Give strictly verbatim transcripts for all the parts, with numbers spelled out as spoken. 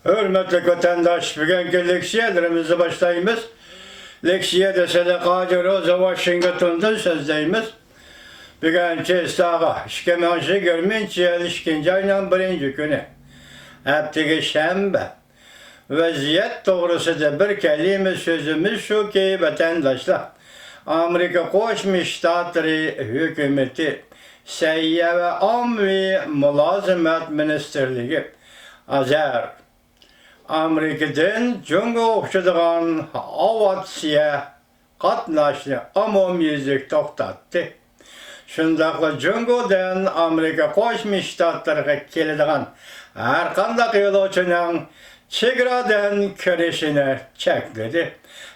ھۆرمەتلىك ۋەتەنداش، بۈگۈنكى لېكسىيەلىرىمىزنى باشلايمىز. لېكسىيەدە سەدىقە ھاجى روزا ۋاشىنگتوندىن سۆزلەيمىز. بۈگۈن چېستاغا، ئىككى مىڭ يىگىرمىنچى يىل ئىككىنچى ئاينىڭ بىرىنچى كۈنى، ھەپتىگە شەنبە. ۋەزىيەت توغرىسىدا بىر كەلىمە سۆزىمىز شۇكى، ۋەتەنداشلار، ئامېرىكا قوشما شتاتلىرى ھۆكۈمىتى سەھىيە ۋە ئاممىۋى مۇلازىمەت مىنىستىرلىكى، ئازېر، ئامېرىكىدىن جۇڭگوغا ئۇچىدىغان ئاۋىئاتسىيە قاتناشنى ئومۇميۈزلۈك توختاتتى. شۇنداقلا جۇڭگودىن ئامېرىكا قوشما شتاتلىرىغا كېلىدىغان ھەرقانداق يولۇچىنىڭ چېگرادىن كىرىشىنى چەكلىدى.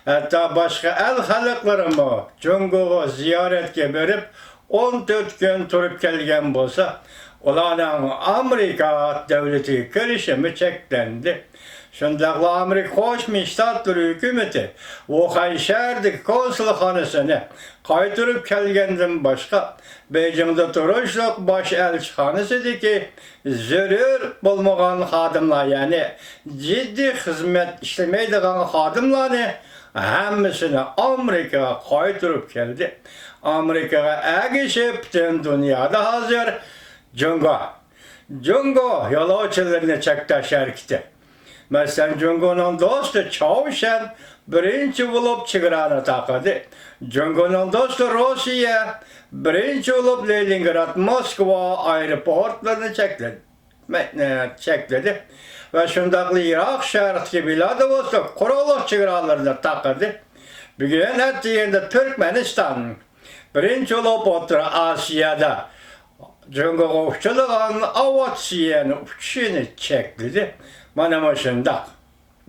ھەتتا باشقا ئەل خەلقلىرىمۇ جۇڭگوغا زىيارەتكە بېرىپ، ئون تۆت كۈن تۇرۇپ كەلگەن بولسا، ئۇلارنىڭ ئامېرىكا دۆلىتىگە كىرىشىمۇ چەكلەندى. شۇنداقلا ئامېرىكا قوشما شتاتلىرى ھۆكۈمىتى ۋۇخەن شەھىرىدىكى كونسۇلخانىسىنى قايتۇرۇپ كەلگەندىن باشقا، بېيجىڭدا تۇرۇشلۇق باش ئەلچىخانىسىدىكى زۆرۈر بولمىغان خادىملار، يەنى جىددىي خىزمەت ئىشلىمەيدىغان خادىملارنى ھەممىسىنى ئامېرىكىغا قايتۇرۇپ كەلدى. ئامېرىكىغا ئەگىشىپ پۈتۈن دۇنيادا ھازىر جۇڭگو، جۇڭگو يولۇچىلىرىنى چەكلەش ھەرىكىتى. مەسىلەن، جۇڭگونىڭ دوستى چاۋشيەن بىرىنچى بولۇپ چېگرانى تاقىدى. جۇڭگونىڭ دوستى روسىيە بىرىنچى بولۇپ لېنىنگراد، موسكۋا ئايروپورتلىرىنى چەكلىدى. مە-، ئە، چەكلىدى ۋە شۇنداقلا يىراق شەرقتىكى ۋلادىۋوستوك قۇرۇقلۇق چېگرالىرىنى تاقىدى. بۈگۈن ئەتىگەندە تۈركمەنىستان بىرىنچى بولۇپ ئوتتۇرا ئاسىيادا جۇڭگوغا ئۇچىدىغان ئاۋىئاتسىيەنى ئۇچۇشىنى چەكلىدى. مانا مۇشۇنداق.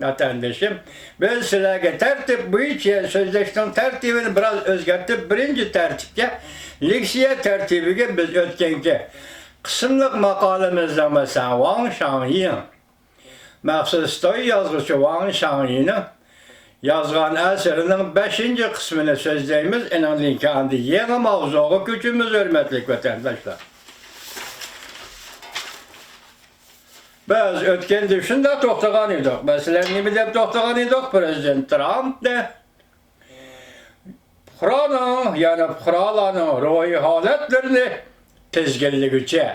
ۋەتەندىشىم، بىز سىلەرگە تەرتىپ بويىچە سۆزلەشنىڭ تەرتىپىنى بىراز ئۆزگەرتىپ، بىرىنچى تەرتىپكە، لېكسىيە تەرتىپىگە بىز ئۆتكەنكى قىسىملىق ماقالىمىزنىڭ، مەسىلەن، ۋاڭ شاڭيىڭ، مەخسۇس خىتاي يازغۇچى ۋاڭ شاڭيىنىڭ يازغان ئەسىرىنىڭ بەشىنچى قىسمىنى سۆزلەيمىز. ئېنىڭدىن كېيىن ئاندىن يېڭى ماۋزۇغا كۆچىمىز، ھۆرمەتلىك ۋەتەنداشلار. بىز ئۆتكەندە شۇنداق توختىغان ئىدۇق. مەسىلەن، نېمە دەپ توختىغان ئىدۇق؟ پىرېزىدېنت ترامپنى پۇقرانىڭ، يەنى پۇقرالارنىڭ روھىي ھالەتلىرىنى تىزگىنلىگۈچى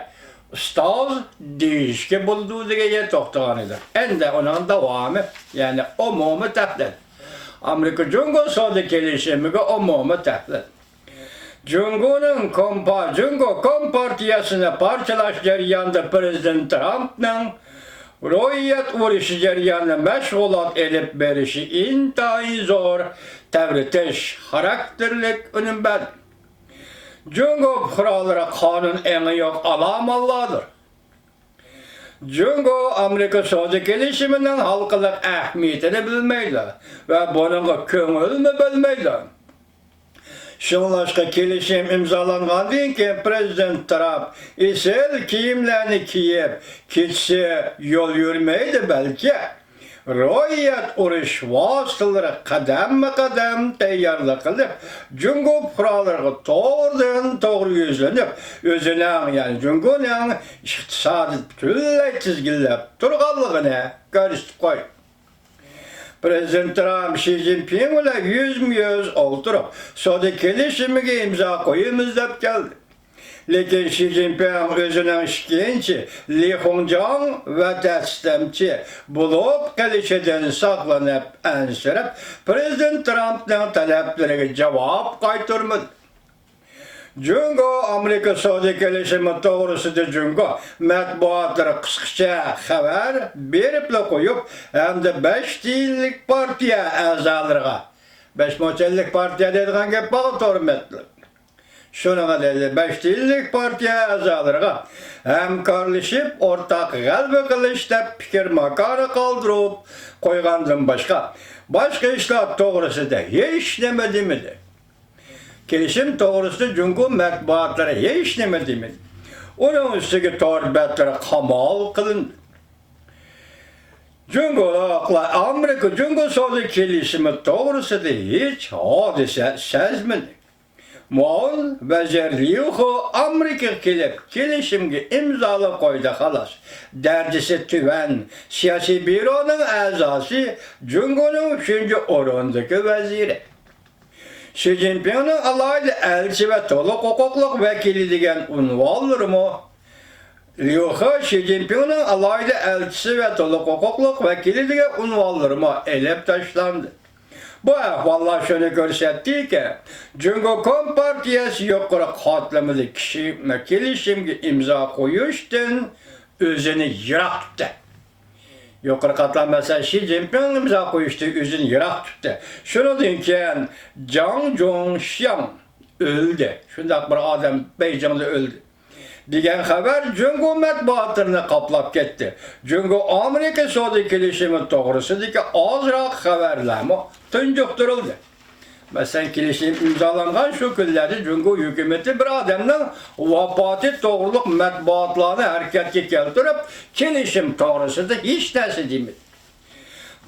ئۇستاز دېيىشكە بولىدۇ دېگەن يەردە توختىغان ئىدۇق. ئەمدى ئۇنىڭ داۋامى، يەنى ئومۇمىي تەھلىل. ئامېرىكا جۇڭگو سودا كېلىشىمىگە ئومۇمىي تەھلىل. جۇڭگونىڭ كومپا-، جۇڭگو كومپارتىيەسىنى پارچىلاش جەريانىدا پىرېزىدېنت ترامپنىڭ روھىيەت ئۇرۇشى جەريانىدا مەشغۇلات ئېلىپ بېرىشى ئىنتايىن زور تەۋرىتىش خاراكتېرلىك ئۈنۈم بەردى. جۇڭگو پۇقرالىرى قانۇن ئېڭى يوق ئالامانلاردۇر. جۇڭگو ئامېرىكا سودا كېلىشىمىنىڭ ھالقىلىق ئەھمىيىتىنى بىلمەيدۇ ۋە بۇنىڭغا كۆڭۈلمۇ بۆلمەيدۇ. شۇڭلاشقا كېلىشىم ئىمزالانغاندىن كېيىن پىرېزىدېنت ترامپ ئېسىل كىيىملەرنى كىيىپ كېچىسى يول يۈرمەيدۇ، بەلكى روھىيەت ئۇرۇش ۋاسىتىلىرى قەدەممۇ قەدەم تەييارلىق قىلىپ، جۇڭگو پۇقرالىرىغا توغرىدىن توغرا يۈزلىنىپ، ئۆزىنىڭ، يەنى جۇڭگونىڭ ئىقتىسادىنى پۈتۈنلەي تىزگىنلەپ تۇرغانلىقىنى كۆرسىتىپ قويدى. پىرېزىدېنت ترامپ شى جىنپىڭ بىلەن يۈزمۇ يۈز ئولتۇرۇپ، سودا كېلىشىمىگە ئىمزا قويىمىز دەپ كەلدى. لېكىن شى جىنپىڭ ئۆزىنىڭ ئىككىنچى لى خۇڭجاڭ ۋە دەستەمچى بولۇپ قېلىشىدىن ساقلىنىپ، ئەنسىرەپ، پىرېزىدېنت ترامپنىڭ تەلەپلىرىگە جاۋاب قايتۇرمىدى. جۇڭگو ئامېرىكا سودا كېلىشىمى توغرىسىدا جۇڭگو مەتبۇئاتلىرى قىسقىچە خەۋەر بېرىپلا قويۇپ، ھەمدە بەش تىيىنلىك پارتىيە ئەزالىرىغا، بەش مۇچەللىك پارتىيە دەيدىغان گەپ بارغۇ، ھۆرمەتلىك. شۇنىڭغا دەيدۇ، بەش تىيىنلىك پارتىيە ئەزالىرىغا ھەمكارلىشىپ ئورتاق غەلىبە قىلىش دەپ پىكىر ماكانى قالدۇرۇپ قويغاندىن باشقا، باشقا ئىشلار توغرىسىدا ھېچنېمە دېمىدى. كېلىشىم توغرىسىدا جۇڭگو مەتبۇئاتلىرى ھېچنېمە دېمىدى. ئۇنىڭ ئۈستىگە تور بەتلىرى قامال قىلىندى. جۇڭگولۇقلار ئامېرىكا جۇڭگو سودا كېلىشىمى توغرىسىدا ھېچ ھادىسە سەزمىدى. مۇئاۋىن ۋەزىر ليۇ خو ئامېرىكىغا كېلىپ، كېلىشىمگە ئىمزالاپ قويدى، خالاس. دەرىجىسى تۆۋەن سىياسىي بيۇرونىڭ ئەزاسى، جۇڭگونىڭ ئۈچىنچى ئورۇندىكى ۋەزىرى. شى جىنپىڭنىڭ ئالاھىدە ئەلچىسى ۋە تولۇق ھوقۇقلۇق ۋەكىلى دېگەن ئۇنۋانلىرىمۇ، ليۇ خې شى جىنپىڭنىڭ ئالاھىدە ئەلچىسى ۋە تولۇق ھوقۇقلۇق ۋەكىلى دېگەن ئۇنۋانلىرىمۇ ئېلىپ تاشلاندى. بۇ ئەھۋاللار شۇنى كۆرسەتتىكى، جۇڭگو كومپارتىيەسى يۇقىرى قاتلىمىدا كىشى، كېلىشىمگە ئىمزا قويۇشتىن ئۆزىنى يىراق تۇتتى. يۇقىرى قاتلام، مەسىلەن، شى جىنپىڭ ئىمزا قويۇشتىن ئۆزىنى يىراق تۇتتى. شۇنىڭدىن كېيىن جاڭ جۇڭشياڭ ئۆلدى. شۇنداق بىر ئادەم بېيجىڭدا ئۆلدى دېگەن خەۋەر جۇڭگو مەتبۇئاتلىرىنى قاپلاپ كەتتى. جۇڭگو ئامېرىكا سودا كېلىشىمى توغرىسىدىكى ئازراق خەۋەرلەرمۇ تۇنجۇقتۇرۇلدى. مەسىلەن، كېلىشىم ئىمزالانغان شۇ كۈنلەردە جۇڭگو ھۆكۈمىتى بىر ئادەمنىڭ ۋاپاتى توغرۇلۇق مەتبۇئاتلارنى ھەرىكەتكە كەلتۈرۈپ، كېلىشىم توغرىسىدا ھېچ نەرسە دېمىدى.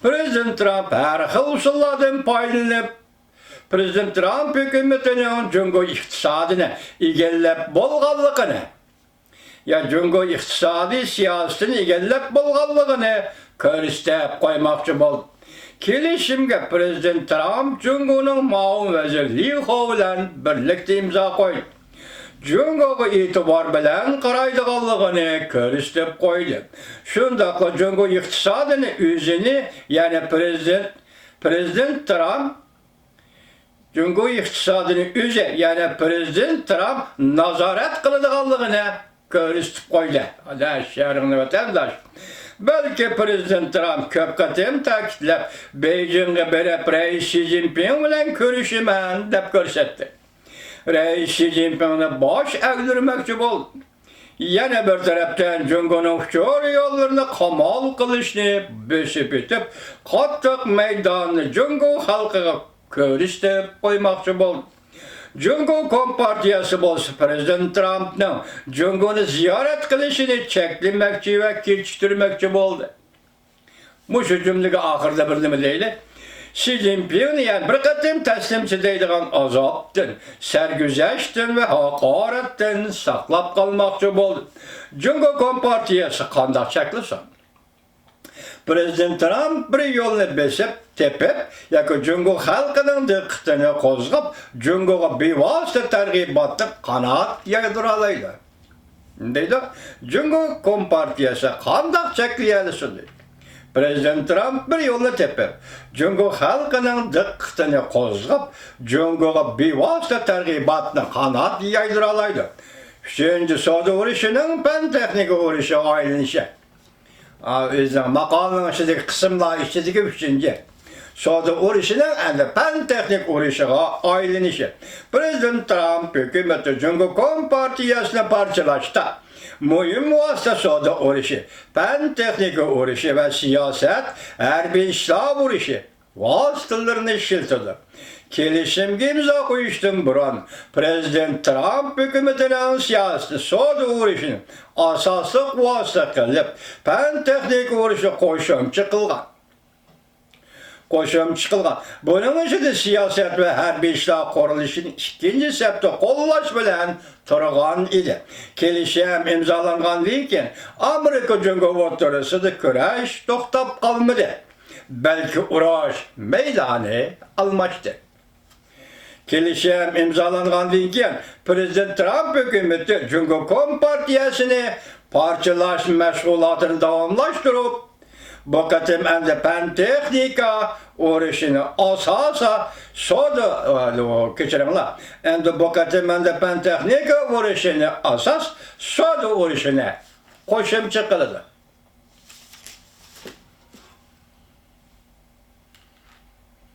پىرېزىدېنت ترامپ ھەر خىل ئۇسۇللاردىن پايدىلىنىپ، پىرېزىدېنت ترامپ ھۆكۈمىتىنىڭ جۇڭگو ئىقتىسادىنى ئىگىلەپ بولغانلىقىنى، يا جۇڭگو ئىقتىسادىي سىياسىتىنى ئىگىلەپ بولغانلىقىنى كۆرسىتىپ قويماقچى بولدى. كېلىشىمگە پىرېزىدېنت ترامپ جۇڭگونىڭ مۇئاۋىن ۋەزىرى ليۇ خو بىلەن بىرلىكتە ئىمزا قويدى. جۇڭگوغا ئېتىبار بىلەن قارايدىغانلىقىنى كۆرسىتىپ قويدى. شۇنداقلا جۇڭگو ئىقتىسادىنى ئۆزىنى، يەنى پىرېزىدېنت، پىرېزىدېنت ترامپ جۇڭگو ئىقتىسادىنى ئۆزى، يەنى پىرېزىدېنت ترامپ نازارەت قىلىدىغانلىقىنى كۆرسىتىپ قويدى. ئەزىز شەرقنىڭ ۋەتەنداش، بەلكى پىرېزىدېنت ترامپ كۆپ قېتىم تەكىتلەپ، بېيجىڭغا بېرىپ، رەئىس شى جىنپىڭ بىلەن كۆرۈشىمەن، دەپ كۆرسەتتى. رەئىس شى جىنپىڭنى باش ئەگدۈرمەكچى بولدى. يەنە بىر تەرەپتىن، جۇڭگونىڭ ئۇچۇر يوللىرىنى قامال قىلىشنى بېسىپ ئۆتۈپ، قاتتىق مەيداننى جۇڭگو خەلقىگە كۆرسىتىپ قويماقچى بولدى. جۇڭگو كومپارتىيەسى بولسا پىرېزىدېنت ترامپنىڭ جۇڭگونى زىيارەت قىلىشىنى چەكلىمەكچى ۋە كېچىكتۈرمەكچى بولدى. مۇشۇ جۈملىگە ئاخىرىدا بىر نېمە دەيلى. شى جىنپىڭنى يەنە بىر قېتىم تەسلىمچى دەيدىغان ئازابتىن، سەرگۈزەشتتىن ۋە ھاقارەتتىن ساقلاپ قالماقچى بولدى. جۇڭگو كومپارتىيەسى قانداق چەكلىسۇن؟ پىرېزىدېنت ترامپ بىر يولنى بېسىپ تېپىپ ياكى جۇڭگو خەلقىنىڭ دىققىتىنى قوزغاپ، جۇڭگوغا بىۋاسىتە تەرغىباتلىق قانات يايدۇرالايدۇ. دەيدۇ، جۇڭگو كومپارتىيەسى قانداق چەكلىيەلىسۇن؟ پىرېزىدېنت ترامپ بىر يولنى تېپىپ، جۇڭگو خەلقىنىڭ دىققىتىنى قوزغاپ، جۇڭگوغا بىۋاسىتە تەرغىباتنى قانات يايدۇرالايدۇ. ئۈچىنچى سودا ئۇرۇشىنىڭ پەن تېخنىكا ئۇرۇشىغا ئايلىنىشى. ئا، ئۆزىنىڭ ماقالىنىڭ ئىچىدىكى قىسىملار ئىچىدىكى ئۈچىنچى. سودا ئۇرۇشىنىڭ ئەمدى پەن تېخنىك ئۇرۇشىغا ئايلىنىشى. پىرېزىدېنت ترامپ ھۆكۈمىتى جۇڭگو كومپارتىيەسىنى پارچىلاشتا مۇھىم ۋاسىتە سودا ئۇرۇشى، پەن تېخنىكا ئۇرۇشى ۋە سىياسەت، ھەربىي ئىشلار ئۇرۇشى ۋاسىتىلىرىنى ئىشلىتىدۇ. كېلىشىمگە ئىمزا قويۇشتىن بۇرۇن، پىرېزىدېنت ترامپ ھۆكۈمىتىنىڭ سىياسىتى سودا ئۇرۇشىنى ئاساسلىق ۋاسىتە قىلىپ، پەن تېخنىكا ئۇرۇشى قوشۇمچە قىلغان. قوشۇمچە قىلغان. بۇنىڭ ئىچىدە سىياسەت ۋە ھەربىي ئىشلار قۇرۇلۇشىنى ئىككىنچى سەپتە قوللاش بىلەن تۇرغان ئىدى. كېلىشىم ئىمزالانغاندىن كېيىن، ئامېرىكا جۇڭگو ئوتتۇرىسىدا كۈرەش توختاپ قالمىدى، بەلكى ئۇرۇش مەيدانى ئالماشتى. كېلىشىم ئىمزالانغاندىن كېيىن، پىرېزىدېنت ترامپ ھۆكۈمىتى جۇڭگو كومپارتىيەسىنى پارچىلاش مەشغۇلاتىنى داۋاملاشتۇرۇپ، بۇ قېتىم ئەمدى پەن تېخنىكا ئۇرۇشىنى ئاساسا سودا، كەچۈرۈڭلار، ئەمدى بۇ قېتىم ئەمدى پەن تېخنىكا ئۇرۇشىنى ئاساس سودا ئۇرۇشىنى قوشۇمچە قىلىدۇ.